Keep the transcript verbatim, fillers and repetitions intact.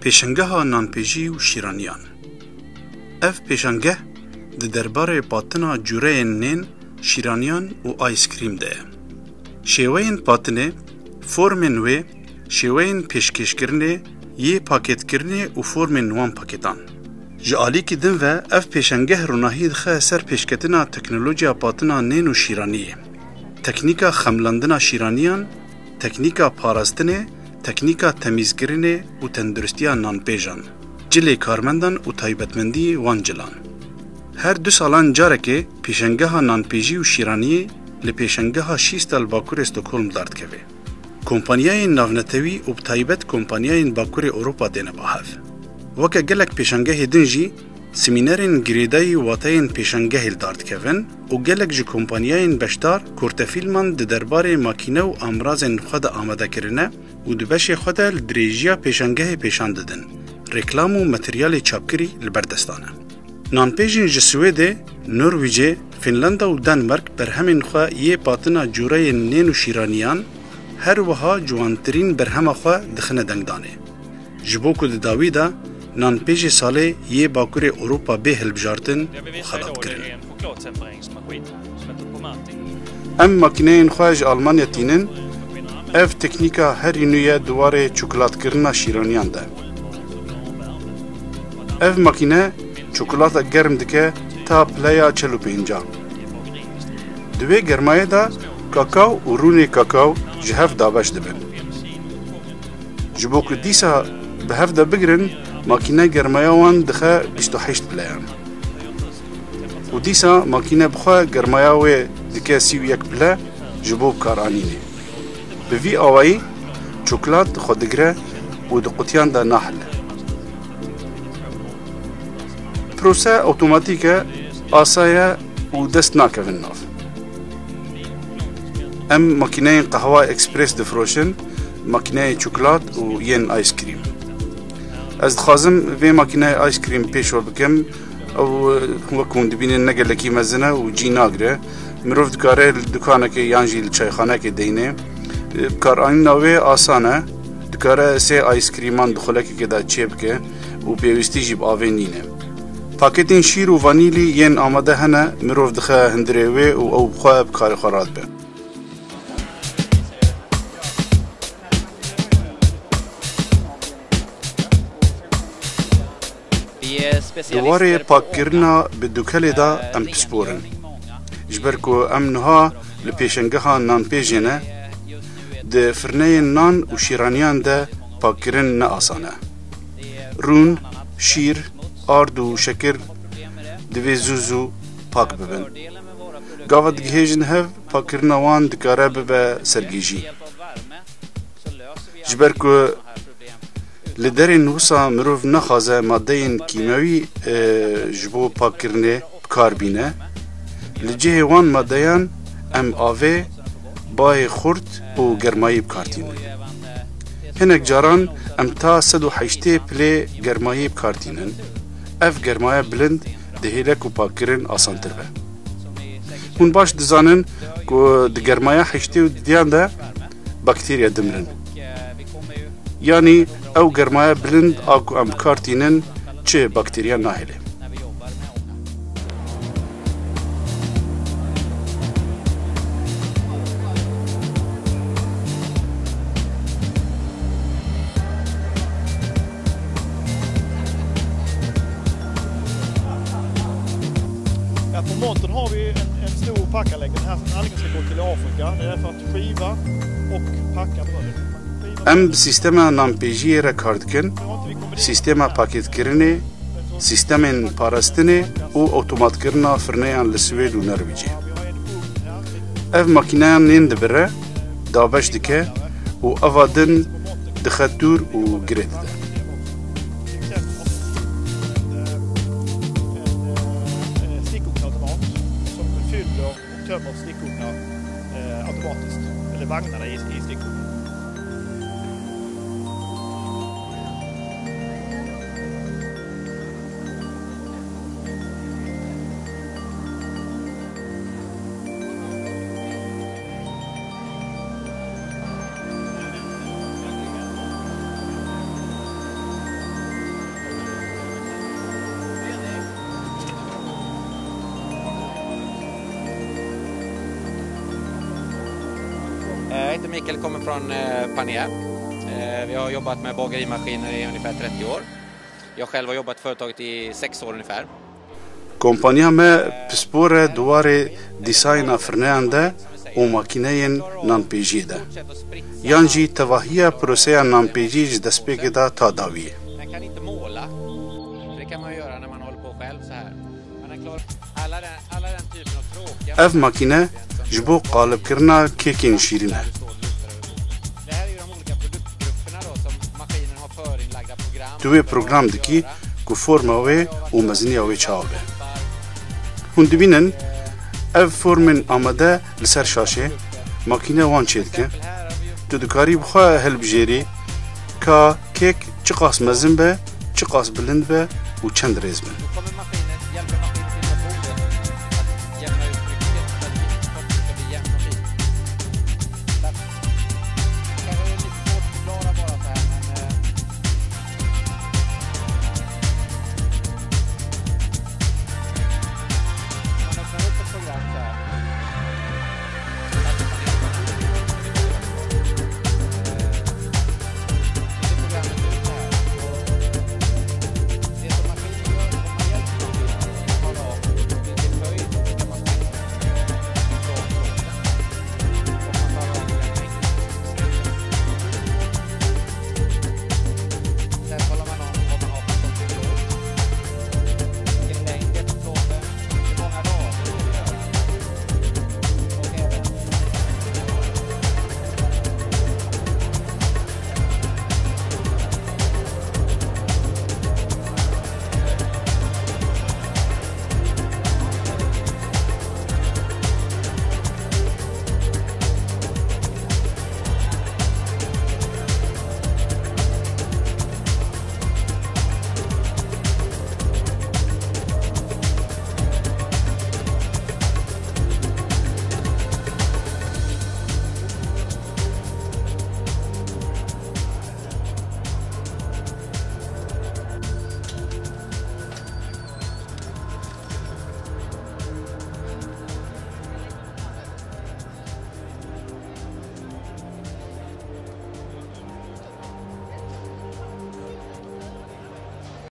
Pêşangeha nanpêjî û şîraniyan. Ev pêşangeh di derbarê patina cûreyên nên, şîraniyan û ice cream de ye. Şêweyên patinê, formên wê, şêweyên pêşkêşkirinê, yê pakêtkirinê û formên wan pakêtan. Ji alîkî din ve ev pêşangeh ronahî dixe ser pêşketina teknolojiya patina nên û şîraniyê, teknîka xemlandina şîraniyan, teknîka parastinê, teknîka temîzkirinê û tenduristiya nanpêjan, cilê karmendan û taybetmendiyê wan cilan. Her du salan carekê pêşangeha nanpêjî û şîraniyê li pêşangeha Kista li Bakurê Stockholm dardikeve. Kompanyayên navnetewî û bi taybet kompanyayên Bakurê Ewropa dêne ba hev. Weke gelek pêşangehê din jî, semînerên girêdayî wateyên pêşangehê li dar dikevin û gelek ji kompanyayên beşdar kurtefîlman di derbarê makîne û amrazên xwe de amade kirine û di beşê xwe de li dirêjiya pêşangehê pêşan didin, reklam û materyalê çapkirî li ber destan e. Nanpêjên ji Swêdê, Norwîcê, Fînlanda û Danmark berhemên xwe yê patina cûreyên nên û şîraniyan, her wiha ciwantirîn berhema xwe dixine dengdanê. Ji bo ku di dawî de nanpêjê salê yê Bakurê Ewropa bê hilbijartin û xelatkirin. Em makîneyên xwe ji Almanya tînin, ev teknîka herî nû ye di warê çokolatkirina şîraniyan de. Ev makîne çokolata germ dike ta pileya çel û pêncan. Di wê germayê de kakao û rûnê kakao ji hev dabeş dibin. Ji bo ku dîsa bi hev de bigirin, makîne germaya wan dixe bîst û heşt pileyan. Û dîsa makîne bi xwe germaya wê dike sî û yek pile ji bo bikaranînê. Bi vî awayî çokolat xwe digire û di qutiyan de nahile. Prose otomatîk e, asa ye û dest nakevin nav. Em makîneyên qehwa eksprês difiroşin, makîneyê çokolat û yên ice cream. Ez dixwazim vê makîneyê ice cream pêşwe bikim. Ew, wek hûn dibînin, ne gelekî mezin e û cî nagire. Mirov dikare li dukanekê yan jî li çayxanekê deyne. Bikaranîna wê asan e. Dikare sê ice creaman di xulekekê de çêbike û pêwîstî jî bi avê nîne. Paketên şîr û vanîlî yên amade hene, mirov dixe hundirê wê û ew bi xwe bi karê xwe radibe. Di warê pakkirina bi dûkelê de em pispor in. Ji ber ku em niha li pêşangeha nanpêjê ne, di firneyên nan û şîraniyan de pakkirin ne asan e. Rûn, şîr, ard û şekir divê zû zû pak bibin. Gava digihêjin hev, pakkirina wan dikare bibe sergêjî. Ji ber ku li derên wisa mirov naxwaze madeyên kîmewî, e, ji bo pakkirinê bi kar bîne, li cihê wan madeyan em avê, bayê xurt û germayî bi kar tînin. Hinek caran em ta sed û heştê pilê germayî bi kar tînin. Ev germaya bilind dihêle ku pakkirin asantir be. Hûn baş dizanin ku di germaya heştê û didiyan de bakterya dimirin. Yanî ew germaya bilind a ku em bi kar tînin çi bakterya nahêle. Ja, på montern har vi en, en stor packanläggning. Den här anläggningen ska gå till Afrika. Det är för att skiva och packa bröd. Em bi sîstema nanpêjiyê re kar dikin, sîstema pakêtkirinê, sîstemên parastinê û otomatkirina firneyan li Swêd û Norwîcê. Ev makîneya nên dibire, dabeş dike û eva din dixe dûr û girê dide. Stickkoksautomat som fyller och tömmer stickorna, eh, automatiskt. Eller vagnarna i, i stickkorna. Mikael kommer från eh, Panea. Eh, vi har jobbat med bagerimaskiner i ungefär trettio år. Jag själv har jobbat i företaget i sex år ungefär. Kompaniya me pispor e di warê dîsayna firneyan de û makîneyên nanpêjiyê de. Yan jî tevahiya proseya nanpêjiyê ji destpêkê de ta dawiyê. Man kan inte måla. Det kan man göra när man håller på själv så här. Man är klar. Alla den, alla den typen av tråkiga Ev makîne ji bo qalibkirina kêkên şîrîn e. Det här är ju de olika produktgrupperna då som maskinen har förinlagda program. Tu wê program dikî ku forma wê û meziniya wê çawa be. Hûn dibînin ev formên amade li ser şaşê makîne wan çêdike. Tu dikarî bi xwe hilbijêrî ka kêk çiqas mezin be, çiqas bilind be û çend rêz bin.